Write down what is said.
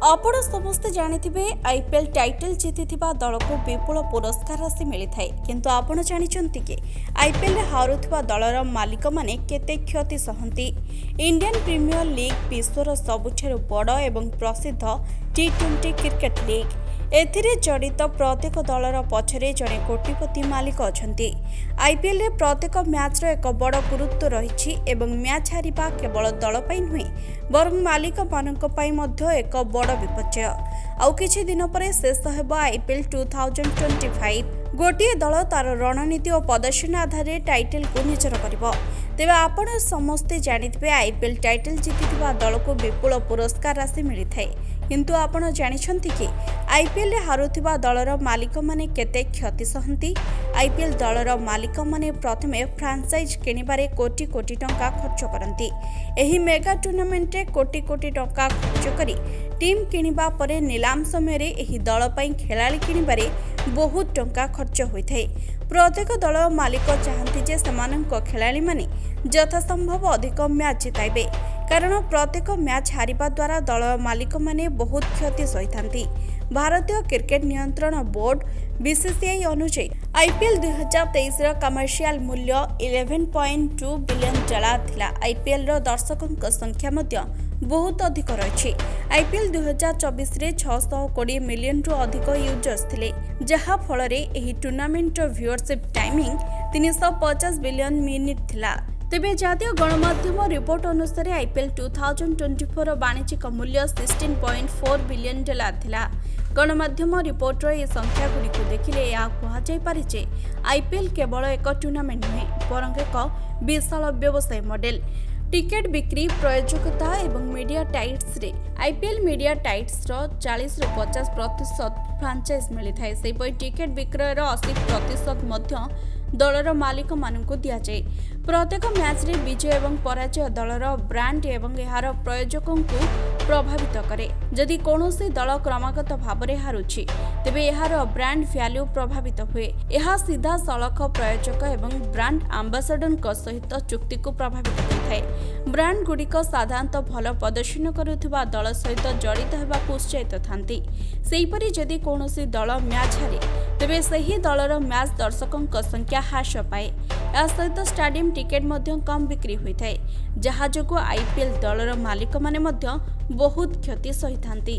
ଆପଣ ସମସ୍ତେ ଜାଣିଥିବେ, ଆଇପିଏଲ୍ ଟାଇଟଲ୍ ଜିତିଥିବା ଦଳକୁ ବିପୁଳ ପୁରସ୍କାର ରାଶି ମିଳିଥାଏ। କିନ୍ତୁ ଆପଣ ଜାଣିଛନ୍ତି କି, ଆଇପିଏଲ୍ରେ ହାରୁଥିବା ଦଳର ମାଲିକମାନେ କେତେ କ୍ଷତି ସହନ୍ତି? ଇଣ୍ଡିଆନ୍ ପ୍ରିମିୟର ଲିଗ୍ ବିଶ୍ୱର ସବୁଠାରୁ ବଡ଼ ଏବଂ ପ୍ରସିଦ୍ଧ ଟି-20 କ୍ରିକେଟ୍ ଲିଗ୍। ଏଥିରେ ଜଡ଼ିତ ପ୍ରତ୍ୟେକ ଦଳର ପଛରେ ଜଣେ କୋଟିପତି ମାଲିକ ଅଛନ୍ତି। ଆଇପିଏଲ୍ରେ ପ୍ରତ୍ୟେକ ମ୍ୟାଚ୍ର ଏକ ବଡ଼ ଗୁରୁତ୍ୱ ରହିଛି ଏବଂ ମ୍ୟାଚ୍ ହାରିବା କେବଳ ଦଳ ପାଇଁ ନୁହେଁ, ବରଂ ମାଲିକମାନଙ୍କ ପାଇଁ ମଧ୍ୟ ଏକ ବଡ଼ ବିପର୍ଯ୍ୟୟ। ଆଉ କିଛି ଦିନ ପରେ ଶେଷ ହେବ ଆଇପିଏଲ୍ 2025। ଗୋଟିଏ ଦଳ ତାର ରଣନୀତି ଓ ପ୍ରଦର୍ଶନ ଆଧାରରେ ଟାଇଟଲକୁ ନିଜର କରିବ। ତେବେ ଆପଣ ସମସ୍ତେ ଜାଣିଥିବେ, ଆଇପିଏଲ୍ ଟାଇଟଲ ଜିତିଥିବା ଦଳକୁ ବିପୁଳ ପୁରସ୍କାର ରାଶି ମିଳିଥାଏ। କିନ୍ତୁ ଆପଣ ଜାଣିଛନ୍ତି କି, ଆଇପିଏଲ୍ରେ ହାରୁଥିବା ଦଳର ମାଲିକମାନେ କେତେ କ୍ଷତି ସହନ୍ତି? ଆଇପିଏଲ୍ ଦଳର ମାଲିକମାନେ ପ୍ରଥମେ ଫ୍ରାଞ୍ଚାଇଜ୍ କିଣିବାରେ କୋଟି କୋଟି ଟଙ୍କା ଖର୍ଚ୍ଚ କରନ୍ତି। ଏହି ମେଗା ଟୁର୍ଣ୍ଣାମେଣ୍ଟରେ କୋଟି କୋଟି ଟଙ୍କା ଖର୍ଚ୍ଚ କରି ଟିମ୍ କିଣିବା ପରେ ନିଲାମ ସମୟରେ ଏହି ଦଳ ପାଇଁ ଖେଳାଳି କିଣିବାରେ ବହୁତ ଟଙ୍କା ଖର୍ଚ୍ଚ ହୋଇଥାଏ। ପ୍ରତ୍ୟେକ ଦଳ ମାଲିକ ଚାହାନ୍ତି ଯେ ସେମାନଙ୍କ ଖେଳାଳିମାନେ ଯଥାସମ୍ଭବ ଅଧିକ ମ୍ୟାଚ୍ ଜିତାଇବେ, କାରଣ ପ୍ରତ୍ୟେକ ମ୍ୟାଚ୍ ହାରିବା ଦ୍ୱାରା ଦଳ ମାଲିକମାନେ ବହୁତ କ୍ଷତି ସହିଥାନ୍ତି। ଭାରତୀୟ କ୍ରିକେଟ ନିୟନ୍ତ୍ରଣ ବୋର୍ଡ ବିସିସିଆଇ ଅନୁଯାୟୀ, ଆଇପିଏଲ୍ 2023ର କମର୍ସିଆଲ ମୂଲ୍ୟ $11.2 ବିଲିୟନ ଥିଲା। ଆଇପିଏଲ୍ର ଦର୍ଶକଙ୍କ ସଂଖ୍ୟା ମଧ୍ୟ ବହୁତ ଅଧିକ ରହିଛି। ଆଇପିଏଲ୍ 2024ରେ 620 ମିଲିୟନରୁ ଅଧିକ ୟୁଜର୍ସ ଥିଲେ, ଯାହା ଫଳରେ ଏହି ଟୁର୍ଣ୍ଣାମେଣ୍ଟର ଭ୍ୟୁଅରସିପ୍ ଟାଇମିଂ 350 ବିଲିୟନ ମିନିଟ୍ ଥିଲା। ତେବେ ଜାତୀୟ ଗଣମାଧ୍ୟମ ରିପୋର୍ଟ ଅନୁସାରେ, ଆଇପିଏଲ୍ 2024ର ବାଣିଜ୍ୟିକ ମୂଲ୍ୟ $16.4 ବିଲିୟନ ଥିଲା। ଗଣମାଧ୍ୟମ ରିପୋର୍ଟର ଏହି ସଂଖ୍ୟାଗୁଡ଼ିକୁ ଦେଖିଲେ ଏହା କୁହାଯାଇପାରେ ଯେ ଆଇପିଏଲ୍ କେବଳ ଏକ ଟୁର୍ଣ୍ଣାମେଣ୍ଟ ନୁହେଁ, ବରଂ ଏକ ବିଶାଳ ବ୍ୟବସାୟ ମଡେଲ। ଟିକେଟ୍ ବିକ୍ରି, ପ୍ରୟୋଜକତା ଏବଂ ମିଡିଆ ରାଇଟ୍ସରେ ଆଇପିଏଲ୍ ମିଡିଆ ରାଇଟ୍ସର 40ରୁ 50% ଫ୍ରାଞ୍ଚାଇଜ୍ ମିଳିଥାଏ। ସେହିପରି ଟିକେଟ୍ ବିକ୍ରୟର 80% ମଧ୍ୟ ଦଳର ମାଲିକମାନଙ୍କୁ ଦିଆଯାଏ। ପ୍ରତ୍ୟେକ ମ୍ୟାଚ୍ରେ ବିଜୟ ଏବଂ ପରାଜୟ ଦଳର ବ୍ରାଣ୍ଡ ଏବଂ ଏହାର ପ୍ରୟୋଜକଙ୍କୁ ପ୍ରଭାବିତ କରେ। ଯଦି କୌଣସି ଦଳ କ୍ରମାଗତ ଭାବରେ ହାରୁଛି, ତେବେ ଏହାର ବ୍ରାଣ୍ଡ ଭ୍ୟାଲ୍ୟୁ ପ୍ରଭାବିତ ହୁଏ। ଏହା ସିଧାସଳଖ ପ୍ରୟୋଜକ ଏବଂ ବ୍ରାଣ୍ଡ ଆମ୍ବାସଡରଙ୍କ ସହିତ ଚୁକ୍ତିକୁ ପ୍ରଭାବିତ କରିଥାଏ। ବ୍ରାଣ୍ଡଗୁଡ଼ିକ ସାଧାରଣତଃ ଭଲ ପ୍ରଦର୍ଶନ କରୁଥିବା ଦଳ ସହିତ ଜଡ଼ିତ ହେବାକୁ ଉତ୍ସାହିତ ଥାନ୍ତି। ସେହିପରି ଯଦି କୌଣସି ଦଳ ମ୍ୟାଚ୍ ହାରେ, ତେବେ ସେହି ଦଳର ମ୍ୟାଚ୍ ଦର୍ଶକଙ୍କ ସଂଖ୍ୟା ହ୍ରାସ ପାଏ। ଏହା ସହିତ ଷ୍ଟାଡିୟମ ଟିକେଟ୍ ମଧ୍ୟ କମ୍ ବିକ୍ରି ହୋଇଥାଏ, ଯାହା ଯୋଗୁଁ ଆଇପିଏଲ୍ ଦଳର ମାଲିକମାନେ ମଧ୍ୟ ବହୁତ କ୍ଷତି ସହିଥାନ୍ତି।